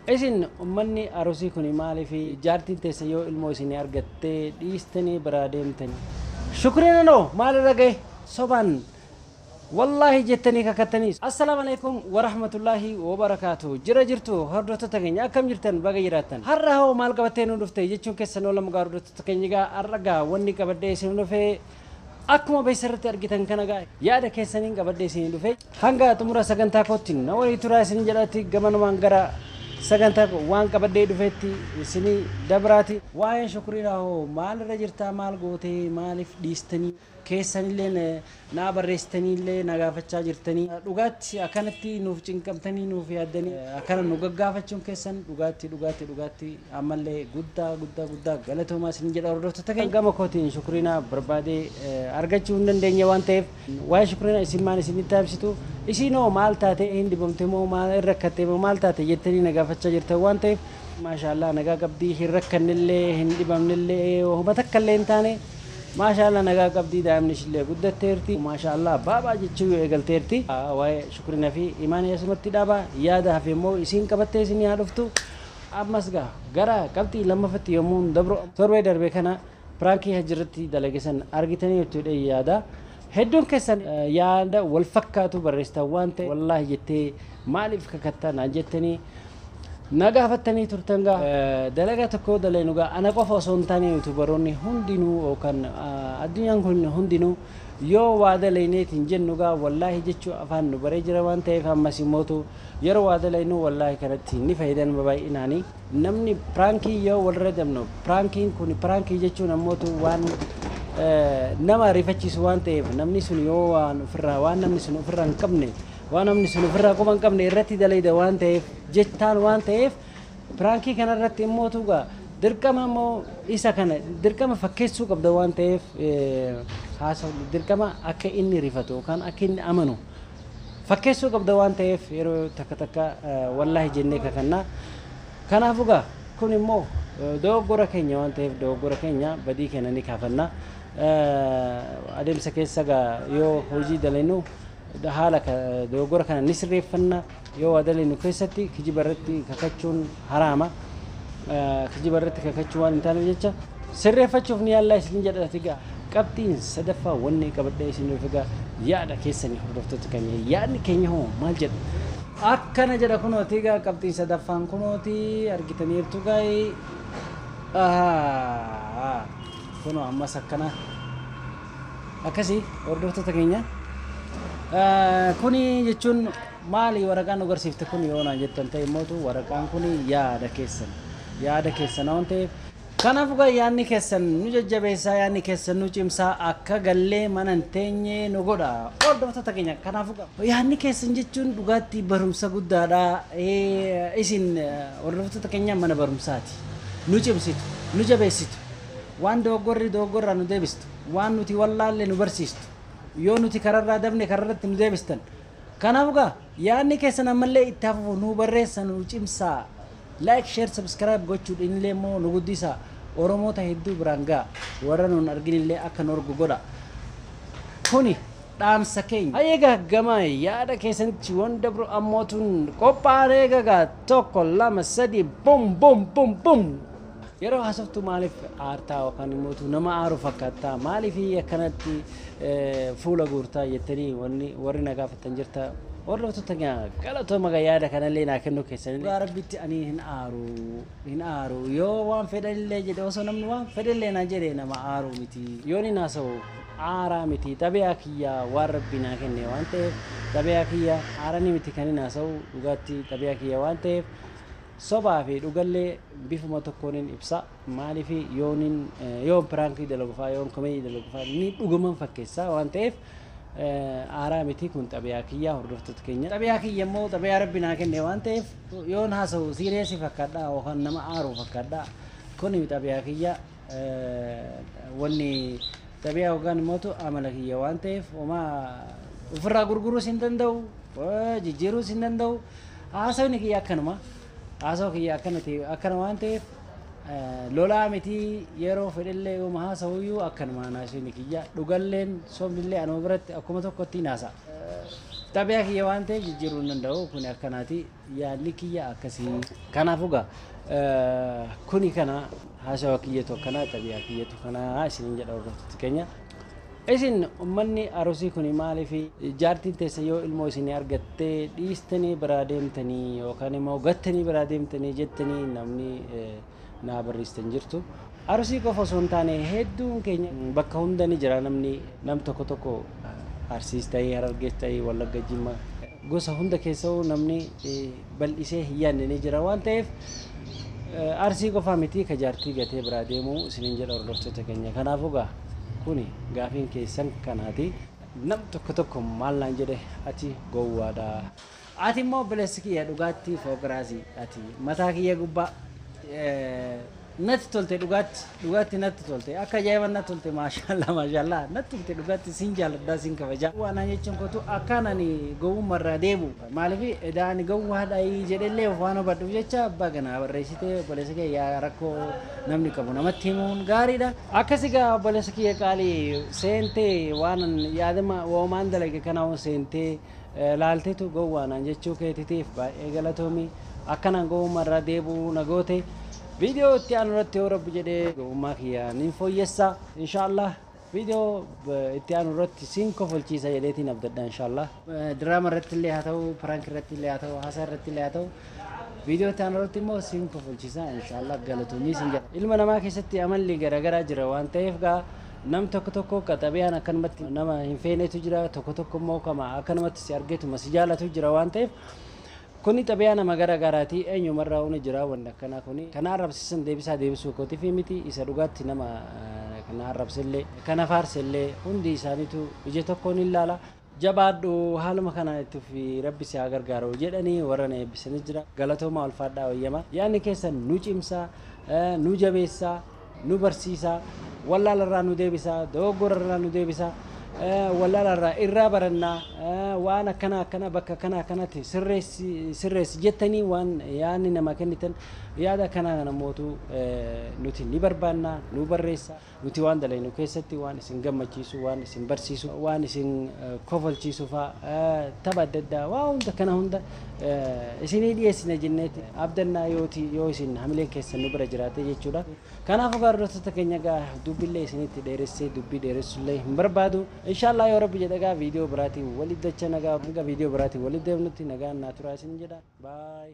Isin ummanni Arusii kun maaliif jaartiin teessa yoo ilmoo isinii argattee dhiistanii biraa deemtanii? Shukriinanoo maalirra gahe sobaan wallaahi jettanii kakattanii. Assalaamu alaikum warahmatullaahi wabarakaatu. Jira jirtu hordoftoota keenya, akkam jirtan? Baga jiraattan. Har'a hoo maal qabattee nu dhufte jechuun keessan oola mugaa. Hordoftoota keenya, egaa har'a gaa wanni qabadhee isin dhufe akkuma beeksisa argitan kana gaa yaada keessaniin qabadhee isin dhufe. Hanga xumura sagantaa kootti na walii turaa isin jedhatti, gamanumaan gara sagantaa waan qabadhee dhufetti isinii dabraati. Waa'een Shukriinaa hoo maalirra jirtaa? Maal gootee? Maaliif dhiistanii? Keessanillee naa barreessitaniillee na gaafachaa jirtanii. Dhugaatti akkanatti nuuf cinqamtanii nuuf yaaddanii akkana nu gaggaafachuun keessan dhugaatti dhugaatti dhugaatti ammallee guddaa guddaa guddaa galatoomaa isin jedha. Hordoftoota keenya, gama kootiin Shukriinaa barbaadee argachuu hin dandeenye waan ta'eef, waa'ee Shukriinaa isin maal isinitti ibsitu, isinoo maal taate, hin dhibamte moo, maal irra rakkatte moo, maal taate jettanii na gaafachaa jirtan waan ta'eef, maashaallah nagaa qabdii, hin rakkannellee, hin dhibamnellee, homa takkallee hin taane. Maashaallah nagaa qabdii, daa'imni ishillee guddatteerti, maashaallah baabaa jechuu yoo eegalteerti. Waa'ee Shukrinaa fi Imaanii asumatti dhaabaa, yaada hafe immoo isiin qabattee isinii haa dhuftu. Ammas gaa gara qabxii lammaffatti yommuu dabru, torbee darbe kana prankii hajjirratti dalage san argitanii jechuudha. Yaada hedduun keessan yaada wal fakkaatu barreessitan waan ta'e, wallaahi jettee maaliif kakattaa naan jettanii na gaafattanii turtan. Gaa dalagaa tokko daleenu gaa ana qofa osoo hin taane youtuberoonni hundinuu yookaan addunyaan kun hundinuu yoo waa dalayneetiin jennu gaa wallaahi jechuu afaan nu baree jira waan ta'eef, ammas immootu yeroo waa dalaynu wallaahi kanatti ni fayyadama baay'inaanii. Namni prankii yoo walirra dabnu, prankiin kun prankii jechuun ammootu waan nama rifachiisu waan ta'eef, namni sun yoo waan ofirraa, waan namni sun ofirraa hin qabne, waan namni sun ofirraa quba hin qabne irratti dalayda waan ta'eef jettaan waan ta'eef, prankii kanarratti immootu gaa dirqama immoo isa kana dirqama fakkeessuu qabda waan ta'eef, haasa'u dirqama akka inni rifatu yookaan akka inni amanu fakkeessuu qabda waan ta'eef, yeroo takka takka wallaahi jennee kakannaa. Kanaafuu gaa kun immoo dogoggora keenya waan ta'eef, dogoggora keenya badii keenya ni kaafannaa. Adeemsa keessa gaa yoo hojii dalaynu haala dogoggora kana ni sirreeffanna. Yoo waa dalaynu keessatti kijiba irratti kakachuun haraama. Kijiba irratti kakachuu waan hin taaneef jecha sirreeffachuuf ni yaallaa isin jedhati. Gaa qabxiin sadaffaa wanni qabadhee isin dhufe gaa yaada keessanii. Hordoftoota keenya, yaadni keenya hoo maal jedha? Akkana jedha kunooti. Gaa qabxiin sadaffaan kunooti argitaniirtu. Gaa'ii kunoo ammas akkana akkasii. Hordoftoota keenya, kuni jechuun maali? Waraqaan nu agarsiifte kun yoo naan jettan ta'e immootu, waraqaan kun yaada keessan, yaada keessan waan ta'eef, kanaaf gaa yaadni keessan nu jajjabeessaa, yaadni keessan nu cimsaa, akka gallee mana hin teenye nu godha. Hordoftoota keenya, kanaaf gaa yaadni keessan jechuun dhugaatti barumsa guddaadha. Isin hordoftoota keenya mana barumsaati, nu cimsitu, nu jabeessitu, waan dogoggorri dogoggorraa nu deebistu, waan nuti wallaalle nu barsiistu, yoo nuti kararraa dabne kararratti nu deebistan. Kanaaf gaa yaadni keessan ammallee itti hafuuf nu barreessa, nu cimsaa, like, share, subscribe gochuudhaan illee immoo nu guddisaa, Oromoota hedduu biraan gaa, warra nuun arginillee akka nu argu godha. Kuni dhaamsa keenya. Egaa gama yaada keessanitti waan dabru ammootuun qophaa'ee gagaa tokko, lama, sadi, bum bum bum bum. Yeroo haasoftu maaliif aartaa yookaan immoo nama aaru fakkaattaa, maaliif akkanatti fuula guurtaa jettanii wanni warri na gaafatan jirta. Hordoftoota keenya, galatooma yaada kanallee naa kennuu keessanii. Dhugaa Rabbitti ani hin aaru, hin aaru. Yoo waan fedhanillee jedhe, osoo namni waan fedhallee naan jedhe, nama aaru miti. Yoo ni haasa'u aaraa miti, xabiyaa kiyyaa waan Rabbi naa kenne waan ta'eef, xabiyaa kiyya aaranii miti kan hin haasa'u. Dhugaatti xabiyaa kiyya waan ta'eef, sobaa fi dhugallee bifuma tokkoon ibsa. Maaliif yoonin yoon prankii dalagu fa'aa, yoon comedy dalagu fa'aa ni dhuguman fakkeessa waan ta'eef aaraa miti. Kun xabiyaa kiyyaa, hordoftoota keenya. Xabiyaa kiyya immoo xabiyaa Rabbi naa kenne waan ta'eef, yoon haasa'u serious fakkaadha yookaan nama aaru fakkaadha. Kun xabiyaa kiyya, wanni xabiyaa yookaan immoo amala kiyya waan ta'eef, homaa ofirraa gurguruus hin danda'u, jijjiiruus hin danda'u. Haasawni kiyya akkanuma, haasawa kiyya akkanati akkana waan ta'eef, lolaa miti. Yeroo fedhellee yooma haasa'uyyuu akkanuma haasawni kiyya, dhugalleen sobnillee anuma biratti akkuma tokkotti haasa. Xabiyaa kiyya waan ta'eef jijjiiruu hin danda'u. Kuni akkanaati, yaalli kiyya akkasii. Kanaafuu gaa kuni kana haasawa kiyyatu akkanaa, xabiyaa kiyyatu kanaa isiniin jedha hordoftoota keenya. Isin ummanni Arusii kuni maaliif jaartiin teessa yoo ilmoo isinii argattee dhiistanii biraa deemtanii yookaan immoo gattanii biraa deemtanii jettanii namni naa barreessitan jirtu. Arusii qofa osoo hin taane hedduun keenya bakka hunda ni jira namni nam tokko tokko Arsiis ta'ee Harargees ta'ee Wallagga Jimma gosa hunda keessa'uu namni bal'isee hin yaadne ni jira waan ta'eef Arsii qofaa miti ka jaartii gatee biraa deemuu isiniin jedha hordoftoota keenya. Kanaafuu gaa kuni gaafiin keessan kanaati. Nam tokko tokko maal naan jedhe, ati gowwaadha. Ati immoo obboleessi kiyya dhugaatti foogiraasii ati mataa kiyya gubbaa natti tolte, dhugaatti dhugaatti natti tolte, akka ajaa'iba natti tolte, maashaallah maashaallah natti tolte, dhugaatti sin jaaladhaa sin kabajaa. Waan jechuun kootu akkaan ani gowwummarraa deebu maaliif edaa ani gowwaadha jedhellee waan hubadhuuf jecha abbaa ganaa barreessitee obboleessa kiyya rakkoo namni qabu namatti himuun gaariidha. Akkas egaa obboleessa kiyya qaalii seentee waan yaadama woomaan dalage kanaa seentee laalteetu gowwaanaan jechuu keetitiif baay'ee galatoomi, akkanaan gowwummarraa deebi'uu na goote. Viidiyoo itti aanu irratti yoo rabbi jedhee gowwummaa kiyya niin fooyyessa inshaallah. Viidiyoo itti aanu irratti siin kofalchiisa jedheetiin abdadha inshaallah. Diraama irratti illee haa ta'u, prank irratti illee haa ta'u, haasaa irratti illee haa ta'u, viidiyoo itti aanu irratti immoo siin kofalchiisa inshaallah. Galatoomii siin jedha. Ilma namaa keessatti amalli garaagaraa jira waan ta'eef gaa nam tokko tokko qaxabiyaan akkanumatti nama hin feenetu jira, tokko tokko immoo kama akkanumatti si argeetuma si jaalatu jira waan ta'eef kuni xabiyaa nama gara garaati, eenyumarraa uni jira wanni akkanaa kuni. Kana arrabsiisan deebisaa deebisuu kootiif miti, isa dhugaatti nama kana arrabsellee kana faarsellee hundi isaaniitu ija tokkoon hin laala. Jabaadhu, haaluma kana itti fi rabbi si haa gargaaru jedhanii warra na eebbisanis jira. Galatooma, ulfaadhaa, wayyamaa. Yaadni keessan nu cimsaa, nu jabeessaa, nu barsiisaa, wallaalarraa nu deebisaa, dogoggorarraa nu deebisaa. Wallaalarraa irraa barannaa, waan akkana akkana bakka akkana akkanatti sirreessi sirreessi jettanii waan yaadni nama kennitan yaada akkanaa kana mootu nuti ni barbaanna, nu barreessa. Nuti waan dalaynu keessatti waan isin gammachiisu, waan isin barsiisu, waan isin kofalchiisu fa'a, tapha adda addaa, waa hunda kana hunda isinii dhiyeessina jenneeti abdannaa yooti yoo isin hamileen keessan nu bira jiraate jechuudha. Kanaafuu hordoftoota keenya gaa dubbillee isinitti dheeressee dubbii dheeressullee hin barbaadu. Inshaallah yoo rabbi jedhe gaa viidiyoo biraatiin walitti dacha nagaa, hanga viidiyoo biraatiin walitti deemnutti nagaan naa turaa isin jedha. Baay.